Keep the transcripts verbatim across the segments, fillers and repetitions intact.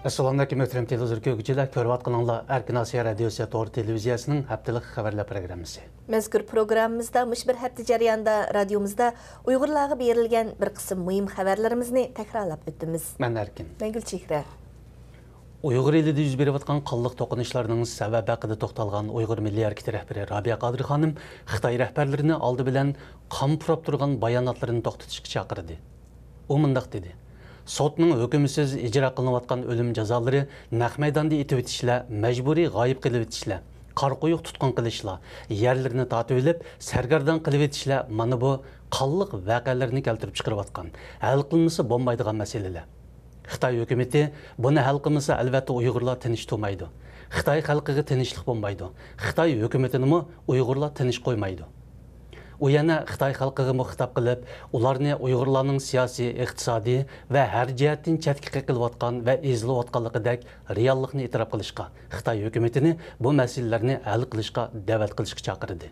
ئەسسالامۇئەلەيكۇم، مۆھتەرەم تېلېۋىزور كۆرگۈچىلەر. كۆرۈۋاتقىنىڭلار ئەركىن ئاسىيا رادىيوسى تور تېلېۋىزىيەسىنىڭ ھەپتىلىك خەۋەرلەر پروگراممىسى. مەزكۇر پروگراممىمىزدا مۇشۇ بىر ھەپتە جەريانىدا رادىيومىزدا ئۇيغۇرلارغا بېرىلگەن بىر قىسىم مۇھىم خەۋەرلىرىمىزنى تەكرارلاپ ئۆتىمىز. مەن ئەركىن. مەن گۈلچېھرە. ئۇيغۇر ئېلىدە يۈز بېرىۋاتقان قانلىق توقۇنۇشلارنىڭ سەۋەبى ھەققىدە توختالغان ئۇيغۇر مىللىي ھەرىكىتى رەھبىرى رابىيە قادىر خانىم خىتاي رەھبەرلىرىنى ئالدى بىلەن قان پۇراپ تۇرغان باياناتلىرىنى توختىتىشقا چاقىردى. ئۇ مۇنداق دېدى: سوتنىڭ ھۆكۈمسىز ئىجرا قىلىنىۋاتقان ئۆلۈم جازالىرى، نەق مەيداندا ئېتىۋېتىشلەر، مەجبۇرىي غايىب قىلىۋېتىشلەر، قارا قويۇق تۇتقۇن قىلىشلار، يەرلىرىنى تارتىۋېلىپ سەرگەردان قىلىۋېتىشلەر، مانا بۇ قانلىق ۋەقەلەرنى كەلتۈرۈپ چىقىرىۋاتقان، ھەل قىلمىسا بولمايدىغان مەسىلىلەر. خىتاي ھۆكۈمىتى بۇنى ھەل قىلمىسا، ئەلۋەتتە ئۇيغۇرلار تىنچ تۇرمايدۇ. خىتاي خەلقىگە تىنچلىق بولمايدۇ. خىتاي ھۆكۈمىتىنىمۇ ئۇيغۇرلار تىنچ قويمايدۇ. ئۇ يەنە خىتاي خەلقىگىمۇ خىتاب قىلىپ، ئۇلارنى ئۇيغۇرلارنىڭ سىياسىي، ئىقتىسادىي ۋە ھەر جەھەتتىن چەتكە قېقىلىۋاتقان ۋە ئېزىلىۋاتقانلىقىدەك رېئاللىقنى ئېتىراپ قىلىشقا، خىتاي ھۆكۈمىتىنى بۇ مەسىلىلەرنى ھەل قىلىشقا دەۋەت قىلىشقا چاقىردى.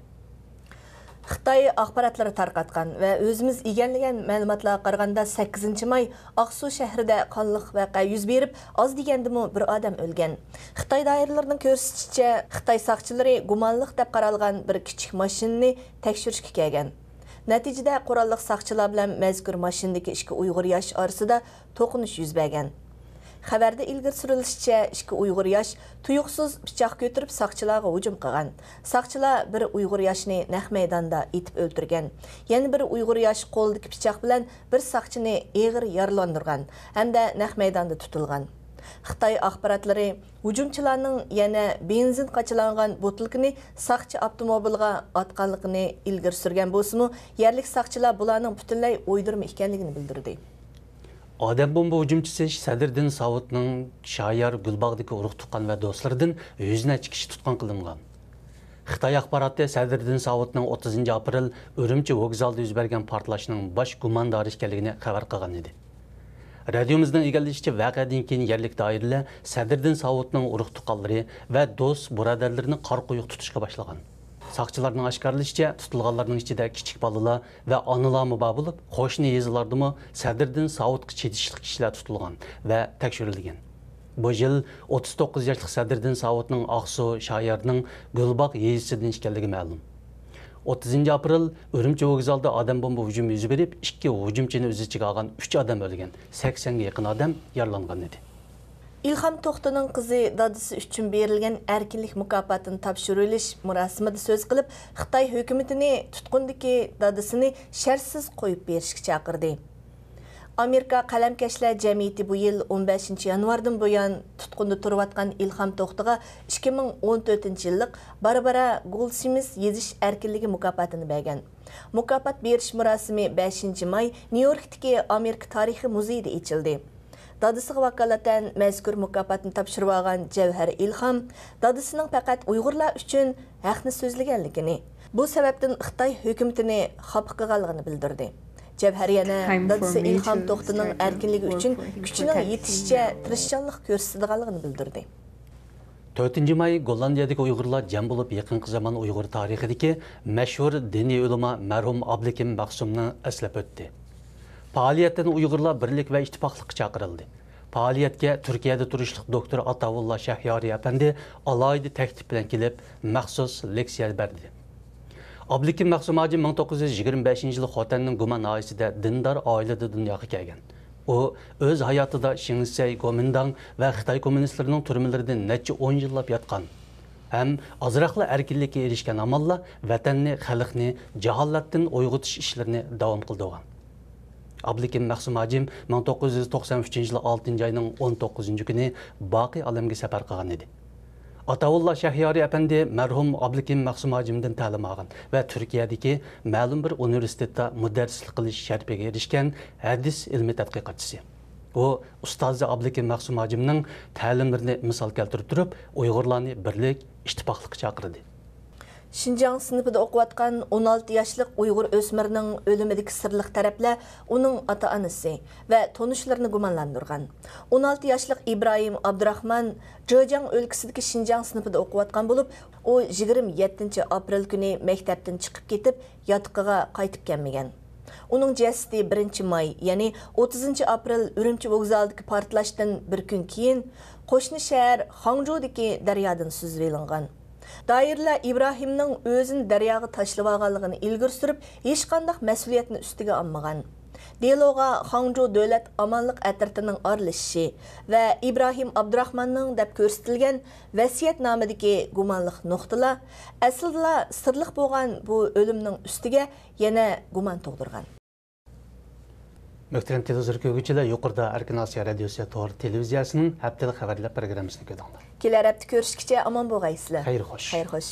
خىتاي ئاخباراتلىرى تارقاتقان ۋە ئۆزىمىز ئىگىلىگەن مەلۇماتلارغا قارىغاندا، سەككىزىنچى ماي ئاقسۇ شەھىرىدە قانلىق ۋەقە يۈز بېرىپ، ئاز دېگەندىمۇ بىر ئادەم ئۆلگەن. خىتاي دائىرىلىرىنىڭ كۆرسىتىشىچە، خىتاي ساقچىلىرى گۇمانلىق دەپ قارالغان بىر كىچىك ماشىنىنى تەكشۈرۈشكە كەلگەن. نەتىجىدە، قوراللىق ساقچىلار بىلەن مەزكۇر ماشىنىدىكى ئىككى ئۇيغۇر ياش ئارىسىدا توقۇنۇش يۈز بەرگەن. خەۋەردە ئىلگىرى سۈرۈلۈشىچە، ئىككى ئۇيغۇر ياش تۇيۇقسىز پىچاق كۆتۈرۈپ ساقچىلارغا ھۇجۇم قىلغان. ساقچىلار بىر ئۇيغۇر ياشنى نەق مەيداندا ئېتىپ ئۆلتۈرگەن. يەنە بىر ئۇيغۇر ياش قولىدىكى پىچاق بىلەن بىر ساقچىنى ئېغىر يارىلاندۇرغان ھەمدە نەق مەيداندا تۇتۇلغان. خىتاي ئاخباراتلىرى ھۇجۇمچىلارنىڭ يەنە بېنزىن قاچىلانغان بوتۇلكىنى ساقچى ئاپتوموبىلغا ئاتقانلىقىنى ئىلگىرى سۈرگەن بولسىمۇ، يەرلىك ساقچىلار بۇلارنىڭ پۈتۈنلەي ئويدۇرما ئىكەنلىكىنى بىلدۈردى. ئادەم بومبا ھۇجۇمچىسى سەدرىدىن ساۋۇتنىڭ شايار گۈلباغدىكى ئۇرۇق تۇغقان ۋە دوستلىرىدىن يۈز نەچچە كىشى تۇتقۇن قىلىنغان. خىتاي ئاخباراتى سەدرىدىن ساۋۇتنىڭ ئوتتۇزىنچى ئاپرېل ئۈرۈمچى ۋوگزالىدا يۈز بەرگەن پارتلاشنىڭ باش گۇماندارى ئىكەنلىكىنى خەۋەر قىلغان ئىدى. رادىيومىزنىڭ ئىگىلىشىچە، ۋەقەدىن كېيىن يەرلىك دائىرىلەر سەدرىدىن ساۋۇتنىڭ ئۇرۇق تۇغقانلىرى ۋە دوست بۇرادەرلىرىنى قارا قويۇق تۇتۇشقا باشلىغان. ساقچىلارنىڭ ئاشكارىلىشىچە، تۇتۇلغانلارنىڭ ئىچىدە كىچىك بالىلار ۋە ئانىلارمۇ بار بولۇپ، قوشنا يېزىلاردىمۇ سەدرىدىن ساۋۇتقا چېتىشلىق كىشىلەر تۇتۇلغان ۋە تەكشۈرۈلگەن. بۇ يىل ئوتتۇز توققۇز ياشلىق سەدرىدىن ساۋۇتنىڭ ئاقسۇ شايارنىڭ گۈلباغ يېزىسىدىن ئىكەنلىكى مەلۇم. ئوتتۇزىنچى ئاپرېل ئۈرۈمچى ۋوگزالىدا ئادەم بومبا ھۇجۇمى يۈز بېرىپ، ئىككى ھۇجۇمچىنى ئۆز ئىچىگە ئالغان ئۈچ ئادەم ئۆلگەن، سەكسەنگە يېقىن ئادەم يارىلانغان ئىدى. ئىلھام توختىنىڭ قىزى دادىسى ئۈچۈن بېرىلگەن ئەركىنلىك مۇكاپاتىنى تاپشۇرۇۋېلىش مۇراسىمىدا سۆز قىلىپ، خىتاي ھۆكۈمىتىنى تۇتقۇندىكى دادىسىنى شەرتسىز قويۇپ بېرىشكە چاقىردى. ئامېرىكا قەلەمكەشلەر جەمئىيىتى بۇ يىل ئون بەشىنچى يانۋاردىن بۇيان تۇتقۇندا تۇرۇۋاتقان ئىلھام توختىغا ئىككى مىڭ ئون تۆتىنچى يىللىق باربارا گولدسمىس يېزىش ئەركىنلىكى مۇكاپاتىنى بەرگەن. مۇكاپات بېرىش مۇراسىمى بەشىنچى ماي نيۇ يوركتىكى ئامېرىكا تارىخى مۇزېيىدا ئېچىلدى. دادىسىغا ۋاكالىتەن مەزكۇر مۇكاپاتنى تاپشۇرۇۋالغان جەۋھەر ئىلھام دادىسىنىڭ پەقەت ئۇيغۇرلار ئۈچۈن ھەقنى سۆزلىگەنلىكىنى، بۇ سەۋەبتىن خىتاي ھۆكۈمىتىنى خاپا قىلغانلىقىنى بىلدۈردى. جەۋھەر يەنە دادىسى ئىلھام توختىنىڭ ئەركىنلىكى ئۈچۈن كۈچىنىڭ يېتىشىچە تىرىشچانلىق كۆرسىتىدىغانلىقىنى بىلدۈردى. تۆتىنچى ماي گوللاندىيەدىكى ئۇيغۇرلار جەم بولۇپ، يېقىنقى زامان ئۇيغۇر تارىخىدىكى مەشھۇر دىنىي ئۆلىما مەرھۇم ئابلىكىم مەخسۇمنى ئەسلەپ ئۆتتى. پائالىيەتتىن ئۇيغۇرلار بىرلىك ۋە ئىتتىپاقلىققا چاقىرىلدى. پائالىيەتكە تۈركىيەدە تۇرۇشلۇق دوكتور ئاتاۋۇللا شەھيارى ئەپەندى ئالاھىدە تەكلىپ بىلەن كېلىپ، مەخسۇس لېكسىيە بەردى. ئابلىكىم مەخسۇم ھاجى مىڭ توققۇز يۈز يىگىرمە بەشىنچى يىلى خوتەننىڭ گۇما ناھىيەسىدە دىندار ئائىلىدە دۇنياغا كەلگەن. ئۇ ئۆز ھاياتىدا شېڭ شىسەي گومىنداڭ ۋە خىتاي كوممۇنىستلىرىنىڭ تۈرمىلىرىدە نەچچە ئون يىللاپ ياتقان ھەم ئازراقلا ئەركىنلىككە ئېرىشكەن ئامانلا ۋەتەننى، خەلقنى جاھالەتتىن ئويغىتىش ئىشلىرىنى داۋام قىلدۇرغان. ئابلىكىم مەخسۇم ھاجىم مىڭ توققۇز يۈز توقسان ئۈچىنچى يىلى ئالتىنچى ئاينىڭ ئون توققۇزىنچى كۈنى باقىي ئالەمگە سەپەر قىلغان ئىدى. ئاتاۋۇللا شەھيارى ئەپەندى مەرھۇم ئابلىكىم مەخسۇم ھاجىمدىن تەلىم ئالغان ۋە تۈركىيەدىكى مەلۇم بىر ئۇنىۋېرسىتېتتا مۇدەررىسلىك قىلىش شەرىپىگە ئېرىشكەن ھەدىس ئىلمىي تەتقىقاتچىسى. ئۇ ئۇستازى ئابلىكىم مەخسۇم ھاجىمنىڭ تەلىملىرىنى مىسال كەلتۈرۈپ تۇرۇپ، ئۇيغۇرلارنى بىرلىك، ئىتتىپاقلىققا چاقىردى. شىنجاڭ سىنىپىدا ئوقۇۋاتقان ئون ئالتە ياشلىق ئۇيغۇر ئۆسمۈرىنىڭ ئۆلۈمىدىكى سىرلىق تەرەپلەر ئۇنىڭ ئاتا-ئانىسى ۋە تونۇشلىرىنى گۇمانلاندۇرغان. ئون ئالتە ياشلىق ئىبراھىم ئابدۇراخمان جېجياڭ ئۆلكىسىدىكى شىنجاڭ سىنىپىدا ئوقۇۋاتقان بولۇپ، ئۇ يىگىرمە يەتتىنچى ئاپرېل كۈنى مەكتەپتىن چىقىپ كېتىپ، ياتىقىغا قايتىپ كەلمىگەن. ئۇنىڭ جەسىتى بىرىنچى ماي، يەنى ئوتتۇزىنچى ئاپرېل ئۈرۈمچى ۋوگزالىدىكى پارتلاشتىن بىر كۈن كېيىن قوشنا شەھەر خاڭجۇدىكى دەريادىن سۈزۈۋېلىنغان. دائىرىلەر ئىبراھىمنىڭ ئۆزىنى دەرياغا تاشلىۋالغانلىقىنى ئىلگىرى سۈرۈپ، ھېچقانداق مەسئۇلىيەتنى ئۈستىگە ئالمىغان. دېلوغا خاڭجۇ دۆلەت ئامانلىق ئەترىتىنىڭ ئارىلىشىشى ۋە ئىبراھىم ئابدۇراخماننىڭ دەپ كۆرسىتىلگەن ۋەسىيەتنامىدىكى گۇمانلىق نۇقتىلار ئەسلىدىلا سىرلىق بولغان بۇ ئۆلۈمنىڭ ئۈستىگە يەنە گۇمان تۇغدۇرغان. مۆھتەرەم تېلېۋىزور كۆرگۈچىلەر، يۇقىرىدا ئەركىن ئاسىيا رادىيوسى تور تېلېۋىزىيەسىنىڭ ھەپتىلىك خەۋەرلەر پروگراممىسىنى كۆردۈڭلار. كېلەر ھەپتە كۆرۈشكىچە ئامان بولغايسىلەر. خەير خوش. خەير خوش.